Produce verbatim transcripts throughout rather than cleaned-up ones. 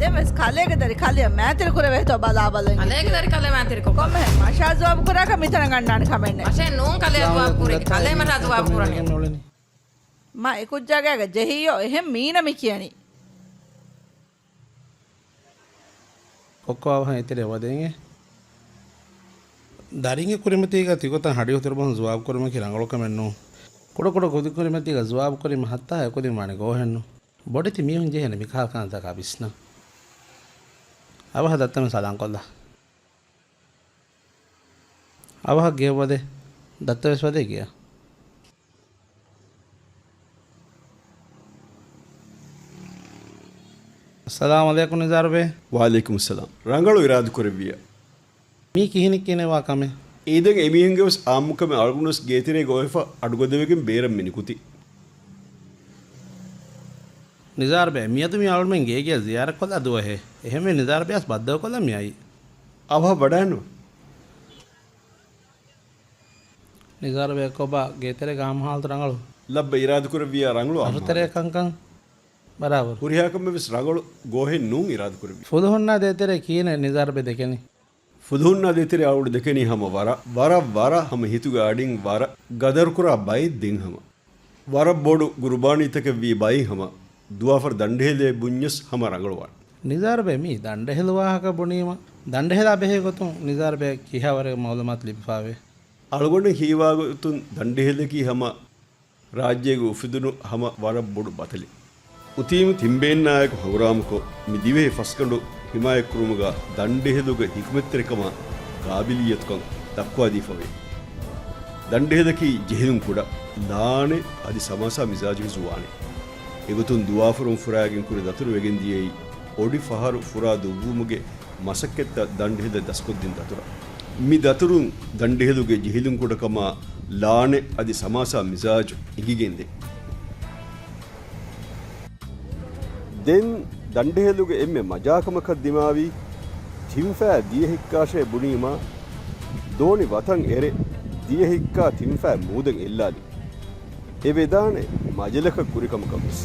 ދެން ވެސް ކަލޭގެ ދަރި ކަލެއަށް މައިތިރި ކުރެވޭތޯ ބަލާބަލަ އިނގޭތީ. ކަލޭގެ ދަރި ކަލެއަށް މައިތިރިކޮށް. ކޮންމެހެން މަށާ ޖުވާބު ކުރާކަށް މިތަނަށް ގަންނާނެ ކަމެއް ނެތް. މަށޭ ނޫން ކަލެއަށް ޖުވާބު ކުރެއްގެ. ކަލޭ މަށާ ޖުވާބު ކުރަނީ. މަ އެކުއްޖާގާގަ ޖެހިއްޔޯ އެހެން މީނަ މި ކިޔަނީ. ކޮއްކޮ އަވަހަށް އެތެރެ އޮވަދޭނގެ. ދަރިންގެ ކުރިމަތީގަ ތިގޮތަށް ހަޑި އުތުރު ބަހުން ޖުވާބު ކުރުމަކީ ރަނގަޅު ކަމެއް ނޫން. ކުޑަ ކުޑަ ކުދި ކުރިމަތީގަ ޖުވާބު ކުރީމަ ހައްތާ އެކުދިން ވާނެ ގޯހެއް ނޫން. ބޮޑެތި މީހުން ޖެހޭނެ މިކަހަލަ ކަންތަކާ ވިސްނަން. އަވަހަށް ދައްތަމެން ސަލާން ކޮށްލާ. އަވަހަށް ގެޔަށް ވަދޭ. ދައްތަ ވެސް ވަދޭ ގެޔަށް. އައްސަލާމު ޢަލައިކުމް ނިޒާރުބޭ. ވަޢަލައިކުމުއްސަލާމް. ރަނގަޅު އިރާދަކުރެއްވިއްޔާ. މީ ކިހިނެއް ކިޔަނެވާ ކަމެއް؟ އީދަށް އެމީހުންގެ ވެސް އާއްމުކަމެއް އަޅުގަނޑު ވެސް ގޭތެރޭގަ އޮވެފަ އަޑުގަދަވެގެން ބޭރަށް މި ނިކުތީ. ނިޒާރުބޭ، މިއަދު މި އަޅުމެން ގޭގެއަށް ޒިޔާރަތްކޮށްލާ ދުވަހެއް. އެހެންވެ ނިޒާރުބޭއަސް ބައްދަލުކޮށްލަން މިއައީ. އަވަހަށް ވަޑައިނު. ނިޒާރުބޭ ކޮބާ ގޭތެރޭގަ ހާމަހާލަތު ރަނގަޅު؟ ލައްބަ އިރާދަކުރެއްވިއްޔާ ރަނގަޅު އަރުތެރޭ އާމަހާލަ. ކަންކަން ބަރާބަރު. ހުރިހާ ކަމެއް ވެސް ރަނގަޅު ގޯހެއް ނޫން އިރާދަކުރެއްވި. ފުލުހުންނާ ދޭތެރޭ ކިހިނެއް ނިޒާރުބޭ ދެކެނީ؟ ފުލުހުންނާ ދޭތެރޭ އަޅުގަނޑު ދެކެނީ ހަމަ ވަރަށް، ވަރަށް، ވަރަށް ހަމަ ހިތުގެ އަޑިން ވަރަށް ގަދަރުކުރާ ބައެއް ދެން ހަމަ. ވަރަށް ބޮޑު ގުރުބާނީތަކެއް ވީ ބައިން ހަމަ. ދުވާފަރު ދަނޑިހެލޭ ބުންޏަސް ހަމަ ރަނގަޅުވާނެ. ނިޒާރުބޭ މީ ދަނޑެހެލު ވާހަކަ ބުނީމަ، ދަނޑެހެލާ ބެހޭ ގޮތުން ނިޒާރުބޭ ކިހާވަރެއް މައުލޫމާތު ލިބިފާވޭ؟ އަޅުގަނޑަށް ހީވާ ގޮތުން ދަނޑެހެލަކީ ހަމަ ރާއްޖޭގަ އުފެދުނު ހަމަ ވަރަށް ބޮޑު ބަތަލެއް. އުތީމު ތިންބެއިންނާއެކު ހަނގުރާމަކޮށް، މި ދިވެހި ފަސްގަނޑު ހިމާޔަތްކުރުމުގަ ދަނޑެހެލުގެ ހިކުމަތްތެރިކަމާ، ގާބިލިއްޔަތުކަން ދައްކުވާދީފަވޭ. ދަނޑެހެލަކީ ޖެހިލުން ކުޑަ، ލާނެ އަދި ސަމާސާ މިޒާޖު ވެސް ވާނެ. އެގޮތުން ދުވާފަރުން ފުރާގެން ކުރި ދަތުރު ވެގެން ދިޔައީ އޮޑި ފަހަރު ފުރާ ދުއްވުމުގެ މަސައްކަތްތައް ދަނޑިހެލަށް ދަސްކޮށްދިން ދަތުރަށް. މި ދަތުރުން ދަނޑިހެލުގެ ޖެހިލުން ކުޑަކަމާ، ލާނެ އަދި ސަމާސާ މިޒާޖު އެނގިގެންދޭ. ދެން ދަނޑިހެލުގެ އެންމެ މަޖާކަމަކަށް ދިމާވީ، ތިންފައި ދިޔަ ހިއްކާށޭ ބުނީމާ، ދޯނި ވަތަން އެރެ، ދިޔަ ހިއްކާ ތިންފައި މޫދަށް އެއްލާލި. އެ ވެދާނެ މަޖަލަކަށް ކުރިކަމަކަށް ވެސް.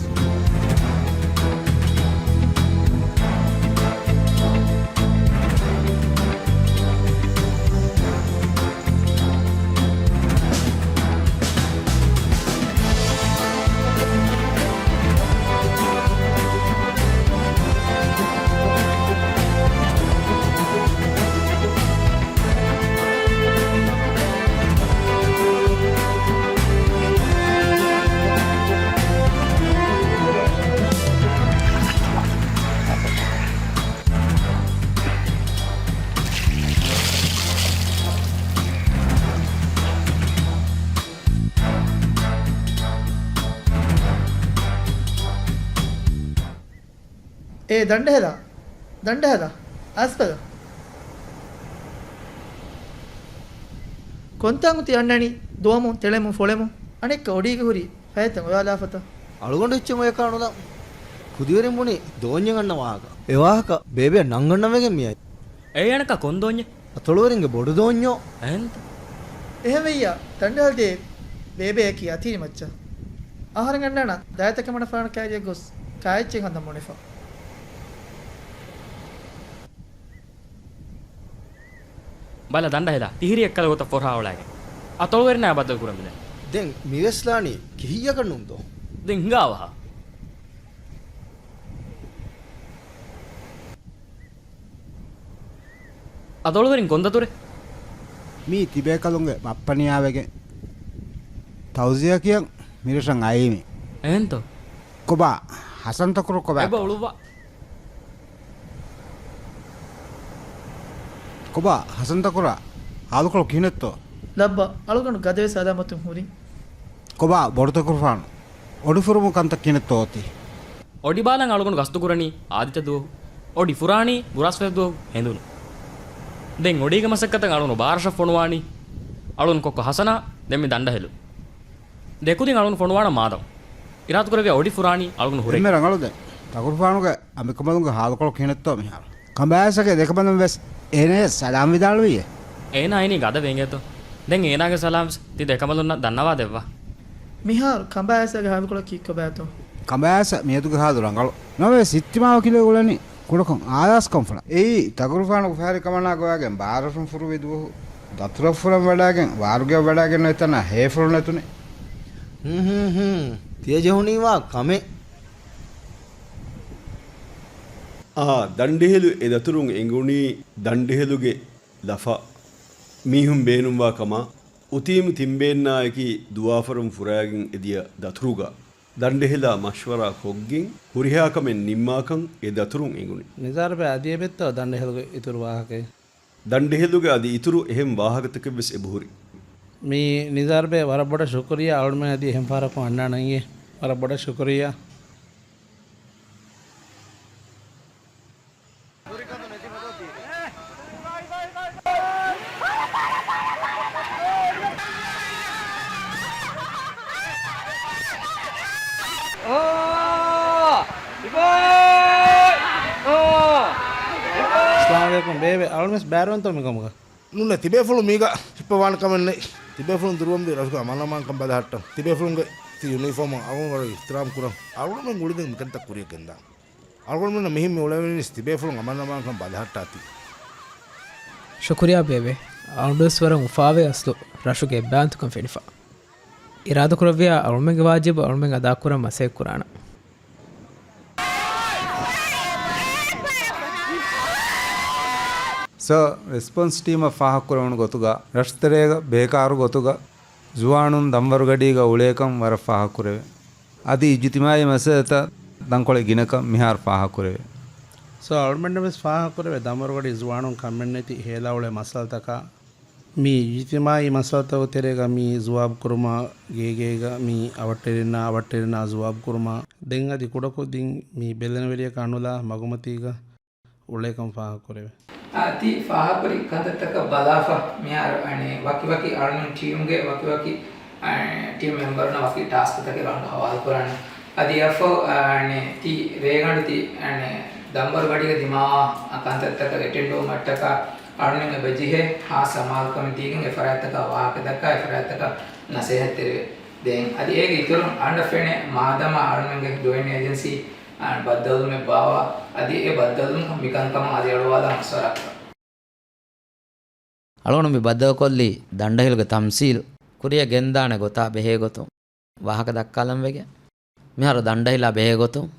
އޭ ދަނޑެހެލާ، ދަނޑެހެލާ، އައިސްފަދަ. ކޮންތާނގު ތި އަންނަނީ؟ ދުވަމުން، ތެޅެމުން، ފޮޅެމުން، އަނެއްކާ އޮޑީގަ ހުރީ ފައިތައް އޮވާލާފަތަ؟ އަޅުގަނޑު އެއްޗެއް އޮޔަކާ ނުލާ. ކުދިވެރިން ބުނީ ދޯންޏެއް އަންނަ ވާހަކަ. އެ ވާހަކަ ބޭބެއަށް ނަންގަންނަވެގެން މިއައި. އޭ އަނެއްކާ ކޮން ދޯންޏެއް؟ އަތޮޅުވެރިންގެ ބޮޑު ދޯންޏޯ. އެހެންތަ؟ އެހެންވެއްޔާ، ދަނޑަހަލް ދޭ ބޭބެއަކީ އަތީ މައްޗަށް. އަހަރެން އަންނާނަން ދާތަކެމަނަފާނަ ކައިރިއަށް ގޮސް ކާއެއްޗެއް ހަނދަން ބުނެފަ. ބަލަ ދަނޑަހަލާ ތިހިރި އެއްކަލަ ގޮތަށް ފޮރާ އޮޅާގެން. އަތޮޅުވެރިންނާ ބައްދަލު ކުރަން ބިލެ. ދެން މިވެސް ލާނީ ކިހިއްޔަކަށް ނޫންތޯ؟ ދެން ހިނގާވަހާ. އަތޮޅުވެރިން ކޮން ދަތުރެއް؟ މީ ތިބޭކަލުންގެ ބައްޕަ ނިޔާވެގެން ތައުޒިޔާ ކިޔަން މިރަށަށް އައީމީ. އެހެންތޯ؟ ކޮބާ ހަސަންތަކުރު ކޮބާތޯ؟ އެބަ އުޅުއްވާ. ކޮބާ ހަސަންތަކުރާ ހާލުކޮޅު ކިހިނެއްތޯ؟ ލައްބަ އަޅުގަނޑު ގަދަވެސް ސަލާމަތުން ހުރިން. ކޮބާ ބޮޑުތަކުރުފާނު އޮޑި ފުރުމު ކަންތައް ކިހިނެއްތޯ އޮތީ؟ އޮޑި ބާލަން އަޅުގަނޑު ގަސްތު ކުރަނީ އާދިއްތަ ދުވަހު. އޮޑި ފުރާނީ ބުރާސްފަސް ދުވަހު ހެނދުނު. ދެން އޮޑީގެ މަސައްކަތަށް އަޅުގަނޑު ބާރަށަށް ފޮނުވާނީ. އަޅުގަނޑު ކޮއްކޮ ހަސަނާ، ދެން މި ދަނޑަހެލު. ދެކުދިން އަޅުގަނޑު ފޮނުވާނަ މާދަމ. އިރާދަކުރެއްވިޔާ އޮޑި ފުރާނީ އަޅުގަނޑު ހުރޭ. އެންމެ ރަނގަޅު ދެން. ތަކުރުފާނުގެ އަނބިކަނބަލުންގެ ހާލުކޮޅު ކިހިނެއްތޯ މިހާރު؟ ކަނބާޔަސްގެ ދެކަނބަލުން ވެސް އޭނަޔަށް ސަލާމް ވިދާޅުވިއޭ. އޭނާ އިނީ ގަދަ ވެނގޭތޯ. ދެން އޭނާގެ ސަލާމް ތި ދެކަނބަލުންނަށް ދަންނަވާ ދެއްވާ. މިހާރު ކަނބާޔަސްގެ ހާލުކޮޅަކީ ކޮބާތޯ؟ ކަނބާޔަސް މިއަދުގެ ހާލު ރަނގަޅު. ނަމަވެސް ހިތްތިމާވަކިލެއް އުޅެނީ ކުޑަކޮށް އާލާސްކަންފުޅަށް. އެއީ، ތަކުރުފާނުގެ ފަހަރިކަމަށް ނާ ގޮވާގެން ބާރަށުން ފުރުވި ދުވަހު ދަތުރަށް ފުރަން ވަޑާގެން ވާރުގެއަށް ވަޑާގެން ނުވި ތަނާ ހޭފުޅު ނެތުނެ. ހުން، ހުން، ހުން. ތިޔަ ޖެހުނީ ވާ ކަމެއް. އާ، ދަނޑެހެލު އެ ދަތުރުން އެނގުނީ ދަނޑެހެލުގެ ލަފަ މީހުން ބޭނުންވާ ކަމަށް. އުތީމް ތިން ބޭންނާއެކީ ދުވާފަރުން ފުރާގެން އެދިޔަ ދަތުރުގަ ދަނޑެހެލާ މަޝްވަރާ ކޮށްގެން ހުރިހާ ކަމެއް ނިންމާކަން އެ ދަތުރުން އެނގުނީ. ނިޒާރުބެ އަދި އެބައްތޯ ދަނޑެހެލުގެ އިތުރު ވާހަކައެއް؟ ދަނޑެހެލުގެ އަދި އިތުރު އެހެން ވާހަކަތަކެއްވެސް އެބަހުރި. މީ ނިޒާރުބެ ވަރަށް ބޮޑަށް ޝުކުރިއްޔާ އަޅުމެން އަދި އެހެން ފަހަރަކު އަންނާނަންއޭ. ވަރަށް ބޮޑަށް ޝުކުރިއްޔާ. އައްސަލާމު ޢަލައިކުމް ބޭބެ، އަޅުމެން ބައިވެރިވަންތަ މިކަމުގަ؟ ނޫނޭ، ތިބޭފުޅުން މީގަ ހިއްޕަވާނެ ކަމެއް ނެތް. ތިބޭފުޅުން ދުރުވަމުންދީ ރަށުގެ އަމާންއަމާންކަން ބަލަހައްޓަން. ތިބޭފުޅުންގެ ތި ޔުނީފޯމަށް އަޅުގަނޑު ވަރަށް އިޙްތިރާމް ކުރަން. އަޅުގަނޑުމެން ގުޅިގެން މިކަންތައް ކުރިޔަށް ގެންދާން. އަޅުގަނޑުމެންނަށް މިހެން މި އުޅެވެނީސް ތިބޭފުޅުން އަމާންއަމާންކަން ބަލަހައްޓާތީ. ޝުކުރިއްޔާ ބޭބެ. އަޅުގަނޑުވެސް ވަރަށް އުފާވޭ އަސްލު ރަށުގެ އެއްބައިވަންތަކަން ފެނިފަ. އިރާދަކުރެއްވިއްޔާ އަޅުމެންގެ ވާޖިބު އަޅުމެން އަދާކުރަން މަސައްކަތް ކުރާނަން. ސަރ، ރެސްޕޮންސް ޓީމަށް ފާހަގަކުރެވުނު ގޮތުގަ، ރަށުތެރޭގަ ބޭކާރު ގޮތުގަ ޒުވާނުން ދަންވަރުގަޑީގަ އުޅޭކަން ވަރަށް ފާހަގަކުރެވޭ. އަދި އިޖުތިމާޢީ މައްސަލަތައް ތަންކޮޅެއް ގިނަކަން މިހާރު ފާހަގަކުރެވޭ. ސަރ، އަޅުމެންނަށް ވެސް ފާހަގަކުރެވޭ، ދަންވަރުގަޑީ ޒުވާނުން ކަންމެއް ނެތި ހޭލާ އުޅޭ މައްސަލަތަކާ. މި އިޖުތިމާޢީ މައްސަލަތަކުގެ ތެރޭގަ މި ޒުވާބު ކުރުމާ، ގޭގޭގަ މި އަވަށްޓެރިންނާ އަވަށްޓެރިންނާ ޒުވާބު ކުރުމާ، ދެން އަދި ކުޑަކޮށްދިން މި ބެލެނިވެރިޔަކާ ނުލާ މަގުމަތީގަ އުޅޭކަން ފާހަގަކުރެވޭ. އާ، ތި ފާހަގަކުރި ކަންތައްތަކަށް ބަލާފަ، މިހާރު އަނެއް ވަކިވަކި އަޅުން ޓީމްގެ ވަކިވަކި، އަނެއް ޓީމް މެމްބަރުންނަށް ވަކި ޓާސްކްތަކެއް އަޅުން ހަވާލު ކުރާނެ. އަދި އެއަށްފަހު، އަނެއް ތި ރޭގަނޑު ތި، އަނެއް ދަންވަރުގަޑީގަ ދިމާވާ ކަންތައްތަކަށް އެޓެންޑް ވުމަށްޓަކާ އަޅުން އެބަޖެހޭ ހާސް ސަމާލުކަމެއް ދީގެން އެފަރާތްތަކާ ވާހަކަ ދައްކާ އެފަރާތްތަކަށް ނަސޭހަތްތެރިވެ ދޭން. އަދި އޭގެ އިތުރުން އަންޑަ ފެނޭ މާދަމާ އަޅުމެންގެ ޖޮއިންޓް އޭޖެންސީ އަން ބައްދަލުވުމެއް ބާވާ، އަދި އެ ބައްދަލުވުމުން މިކަންކަމަށް އަލިއަޅުވާލާ މަޝްވަރާކުރަން. އަޅުގަނޑު މި ބައްދަލުކޮށްލީ ދަނޑަހިލުގެ ތަމްސީލް ކުރިއަށް ގެންދާނެ ގޮތާ ބެހޭގޮތުން ވާހަކަ ދައްކާލަން ވެގެން. މިހާރު ދަނޑަހިލާ ބެހޭގޮތުން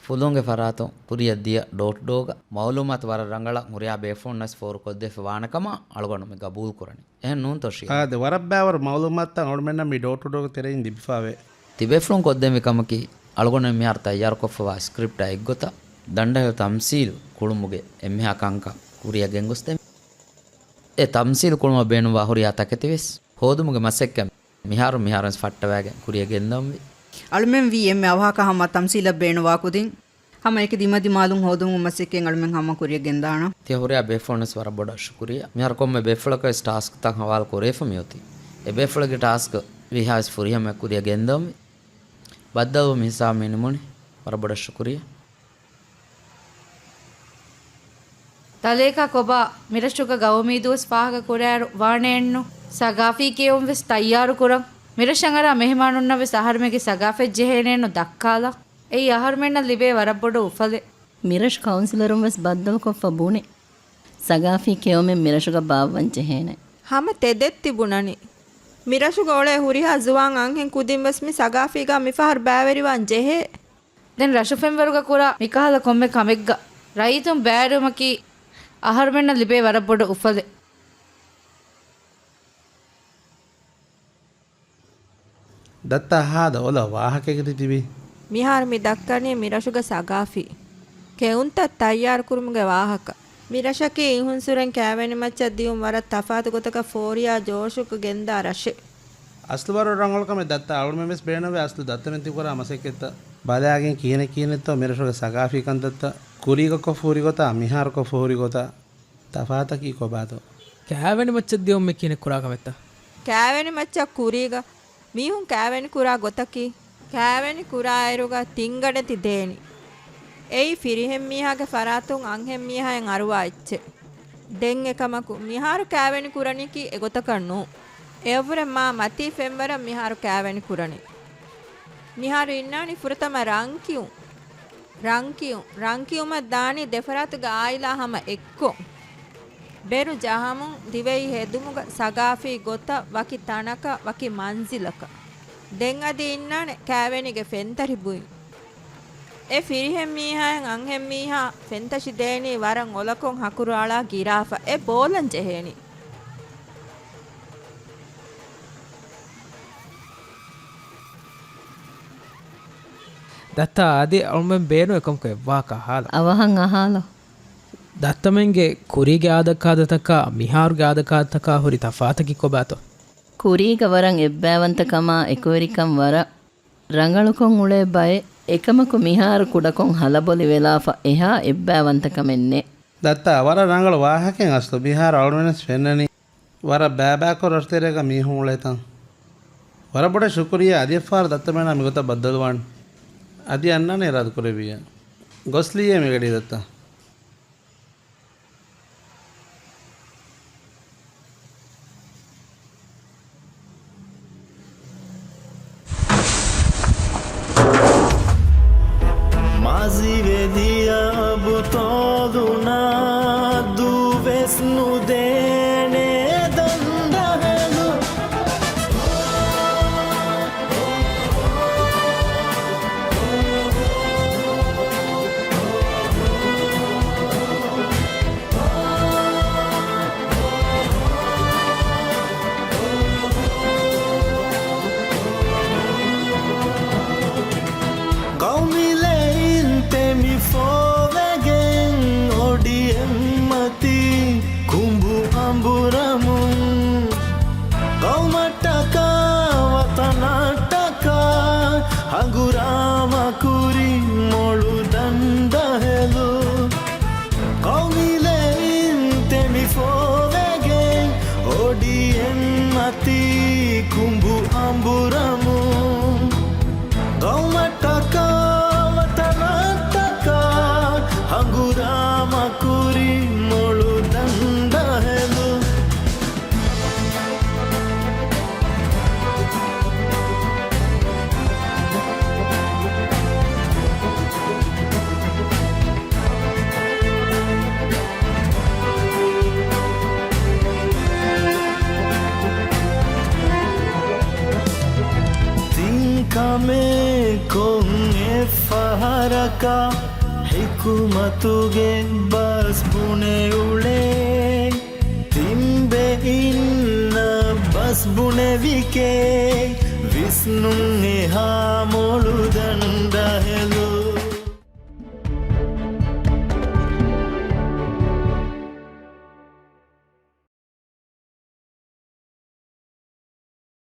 ފުލުންގެ ފަރާތުން ކުރިއަށް ދިޔަ ޑޯ ޓު ޑޯގަ މައުލޫމާތު ވަރަށް ރަނގަޅަށް ހުރިހާ ބޭފުޅުންނަށް ފޯރުކޮށްދީފަ ވާނެ ކަމަށް އަޅުގަނޑު މި ގަބޫލު ކުރަނީ. އެހެން ނޫންތޯ ޝިޔާ؟ އާދެ، ވަރަށް ބައިވަރު މައުލޫމާތުތައް އަޅުމެންނަށް މި ޑޯ ޓު ޑޯގެ ތެރެއިން ލިބިފައިވޭ. ތިބޭފުޅުން ކޮށްދޭން މި ކަމަކީ، އަޅުގަނޑު މިހާރު ތައްޔާރުކޮށްފަވާ ސްކްރިޕްޓާ އެއްގޮތަށް، ދަނޑަހިލު ތަމްސީލް ކުޅުމުގެ އެންމެހާ ކަންކަން ކުރިއަށް ގެންގޮސްދެން. އެ ތަމްސީލް ކުޅުމަށް ބޭނުންވާ ހުރިހާ ތަކެތިވެސް ހޯދުމުގެ މަސައްކަތް މިހާރު މިހާރުވެސް ފައްޓަވައިގެން ކުރިއަށް ގެންދަވަންވީ. އަޅުމެން ވީ އެންމެ އަވަހަކަށް ހަމަ ތަމްސީލަށް ބޭނުންވާ ކުދިން. ހަމަ އެކި ދިމަދިމާލުން ހޯދުމުގެ މަސައްކަތް އަޅުމެން ހަމަ ކުރިއަށް ގެންދާނަން. ތިޔަ ހުރިހާ ބޭފުޅުންވެސް ވަރަށް ބޮޑަށް ޝުކުރިއްޔާ. މިހާރު ކޮންމެ ބޭފުޅަކަށް ވެސް ޓާސްކްތައް ހަވާލު ކުރެވިފަ މިއޮތީ. އެ ބޭފުޅެއްގެ ޓާސްކް ވީހާވެސް ފުރިހަމައަށް ކުރިއަށް ގެންދަވަންވީ. ބައްދަލުވުން މި ހިސާބު މި ނިމުނީ. ވަރަށް ބޮޑަށް ޝުކުރިއްޔާ. ތަލޭކާ ކޮބާ، މިރަށުގަ ގައުމީ ދުވަސް ފާހަގަ ކުރާއިރު ވާނެއެއްނު، ސަގާފީ ކެއުން ވެސް ތައްޔާރު ކުރަން. މިރަށަށް އަރާ މެހެމާނުންނަށް ވެސް އަހަރުމެންގެ ސަގާފަތް ޖެހޭނެއެއްނު ދައްކާލަން. އެއީ އަހަރުމެންނަށް ލިބޭ ވަރަށް ބޮޑު އުފަލެއް. މިރަށު ކައުންސިލަރުން ވެސް ބައްދަލުކޮށްފަ ބުނި. ސަގާފީ ކެއުމެއް މިރަށުގަ ބާއްވަން ޖެހޭނެ. ހަމަ ތެދެއް ތިބުނަނީ. މިރަށުގަ އުޅޭ ހުރިހާ ޒުވާން އަންހެން ކުދިން ވެސް މި ސަގާފީގަ މިފަހަރު ބައިވެރިވާން ޖެހޭ. ދެން ރަށުފެންވަރުގަ ކުރާ މިކަހަލަ ކޮންމެ ކަމެއްގަ ރައްޔިތުން ބައިވެރިވުމަކީ އަހަރުމެންނަށް ލިބޭ ވަރަށް ބޮޑު އުފަލެއް. ދައްތާ ހާދަ އޮލަ ވާހަކައެއްގަ ތި ތިބީ. މިހާރު މި ދައްކަނީ މިރަށުގަ ސަގާފީ ކެއުންތައް ތައްޔާރުކުރުމުގެ ވާހަކަ. މިރަށަކީ އިހުންސުރެން ކައިވެނި މައްޗަށް ދިޔުން ވަރަށް ތަފާތު ގޮތަކަށް ފޯރިޔާ ޖޯޝުގަ ގެންދާ ރަށެއް. އަސްލު ވަރަށް ރަނގަޅު ކަމެއް ދައްތާ. އަޅުމެން ވެސް ބޭނުންވޭ އަސްލު ދައްތަމެން ތި ކުރާ މަސައްކަތްތައް ބަލާގެން ކިހިނެއް ކިހިނެއްތޯ މިރަށުގެ ސަގާފީ ކަންތައްތައް ކުރީގަ ކޮށްފަ ހުރި ގޮތާ މިހާރު ކޮށްފަ ހުރި ގޮތާ. ތަފާތަކީ ކޮބާތޯ؟ ކައިވެނި މައްޗަށް ދިޔުން މި ކިހިނެއް ކުރާ ކަމެއްތަ؟ ކައިވެނި މައްޗަށް ކުރީގަ މީހުން ކައިވެނި ކުރާ ގޮތަކީ، ކައިވެނި ކުރާއިރުގަ ތިންގަނެ ތި ދޭނީ. އެއީ ފިރިހެން މީހާގެ ފަރާތުން އަންހެން މީހާއަށް އަރުވާ އެއްޗެއް. ދެން އެކަމަކު، މިހާރު ކައިވެނި ކުރަނީކީ އެގޮތަކަށް ނޫން. އެއަށްވުރެ މާ މަތީ ފެންވަރަށް މިހާރު ކައިވެނި ކުރަނީ. މިހާރު އިންނާނީ ފުރަތަމަ ރަންކިޔުން. ރަންކިޔުން، ރަންކިޔުމަށް ދާނީ ދެފަރާތުގެ އާއިލާ ހަމަ އެއްކޮށް. ބޭރު ޖަހަމުން ދިވެހި ހެދުމުގަ ސަގާފީ ގޮތަށް ވަކި ތަނަކަށް ވަކި މަންޒިލަކަށް. ދެން އަދި އިންނާނެ ކައިވެނިގެ ފެންތަށި ބުއިން. އެ ފިރިހެން މީހާއިން އަންހެން މީހާ ފެންތަށި ދޭނީ ވަރަށް އޮލަކޮށް ހަކުރު އަޅާ ގިރާފަ އެ ބޯލަން ޖެހޭނީ. ދައްތާ އަދި އަޅުމެން ބޭނުން އެކަމަކު އެއްވާހަކަ އަހާލަ. އަވަހަށް އަހާލަ. ދައްތަމެންގެ ކުރީގެ އާދަކާދަތަކާ މިހާރުގެ އާދަކާދަތަކާ ހުރި ތަފާތަކީ ކޮބާތޯ؟ ކުރީގަ ވަރަށް އެއްބައިވަންތަކަމާ އެކުވެރިކަން ވަރަށް ރަނގަޅުކޮށް އުޅޭ ބައެއް. އެކަމަކު މިހާރު ކުޑަކޮށް ހަލަބޮލި ވެލާފަ އެހާ އެއްބައިވަންތަކަމެއް ނެތް. ދައްތާ، ވަރަށް ރަނގަޅު ވާހަކައެއް އަސްލު. މިހާރު އަޅުމެންވެސް ފެންނަނީ ވަރަށް ބައިބައިކޮށް ރަށުތެރޭގަ މީހުން އުޅޭތަން. ވަރަށް ބޮޑަށް ޝުކުރިއްޔާ. އަދި އެއްފަހަރު ދައްތަމެންނާ މިގޮތަށް ބައްދަލުވާން. އަދި އަންނާނެ އިރާދަކުރެއްވިއްޔާ. ގޮސްލިއްޔޭ މިގަޑީ ދައްތާ. މާޒީވެ ދިޔަ ބުތޯލުންނާ ދުވެސް ނުދޭނެ ދަންދަހެލު. ގައުމީ ލެއިން ތެމި ފޯވެގެން އޮޑިއެއްމަތީ ކުނބު އަނބުރަމުން. ގައުމަށްޓަކާ ވަތަނަށްޓަކާ ހަނގުރާމަ ކުރި މޮޅު ދަންދަހެލު. ގައުމީ ލެއިން ތެމި ފޯވެގެން އޮޑިއެއްމަތީ ކުނބު އަނބުރަމުން. ގައުމަށްޓަކާ ވަތަނަށްޓަކާ ހަނގުރާމަ ކުރި މޮޅު ދަންދަހެލު. ތިން ކަމެއް ކޮން އެއްފަހަރަކަށް ޙިކުމަތުގެ ބަސް ބުނެ އުޅޭ. ތިން ބެއިންނަށް ބަސް ބުނެވިކޭ ވިސްނުން އެހާ މޮޅު